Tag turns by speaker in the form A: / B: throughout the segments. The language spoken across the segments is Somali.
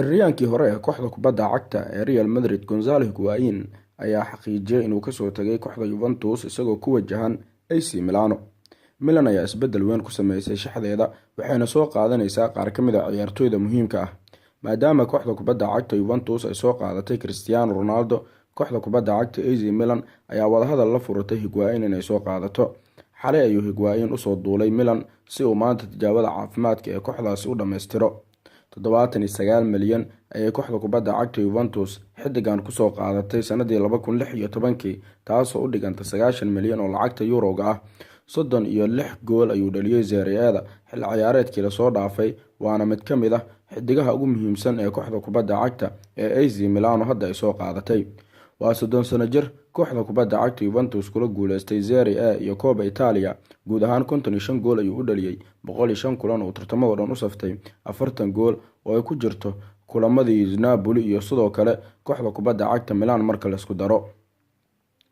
A: Weeraryahankii hore ee kooxda kubadda cagta ee Real Madrid, Gonzalo Higuain, ayaa xaqiijiyay inuu kasoo tagay kooxda Juventus isagoo ku wajahan AC Milano. Milan ayaa isbedel weyn ku sameysay shaxdeeda, waxayna soo qaadaneysaa qaar ka mid ah ciyaartoyda muhiimka ah. Maadaama kooxda kubadda cagta Juventus ay soo qaadatay Cristiano Ronaldo, kooxda kubadda cagta AC Milan ayaa wadahadal la furatay Higuain inay soo qaadato. Xalay ayuu Higuain usoo duulay Milan si uu maanta tijaabada caafimaadka ee kooxdaasi u dhammaystiro. 79 milyan ayay kooxda kubadda cagta Juventus xiddigan kusoo qaadatay sanadii 2016-kii, taasoo u dhiganta 90 milyan oo lacagta yuroga ah. 36 gool ayuu dhaliyay Serie A-da xilli ciyaareedkii lasoo dhaafay, waana mid ka mid ah xidigaha ugu muhiimsan ee kooxda kubadda cagta ee AC Milano hadda ay soo qaadatay. Waa 30 sano jir kooxda kubadda cagta Juventus kula guuleystay Serie A iyo Coppa Italia. Guud ahaan 55 gool ayuu u dhaliyay 105 kulan oo tartamada dhan u saftay, 40 gool oo ay ku jirto kulamadii Napoli iyo sidoo kale kooxda kubadda cagta Milan marka laisku daro.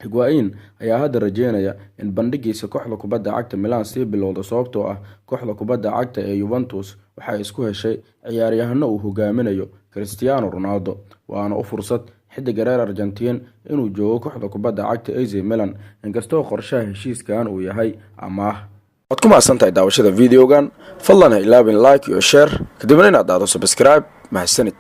A: Higuain ayaa hadda rajeynaya in bandhigiisa kooxda kubadda cagta Milan sii bilowdo, sababtoo ah kooxda kubadda cagta ee Juventus waxay isku heshay ciyaaryahano uu hogaaminayo Cristiano Ronaldo, waana u fursad xidiga reer Argentine inuu joogo kooxda kubadda cagta AC Milan, inkastoo qorshaha heshiiskan uu yahay amaah. Waad ku mahadsantahay daawashada videogan. Fadlan ha ilaabin like iyo share, kadibna inaad dhahdo subscribe. Mahadsanid.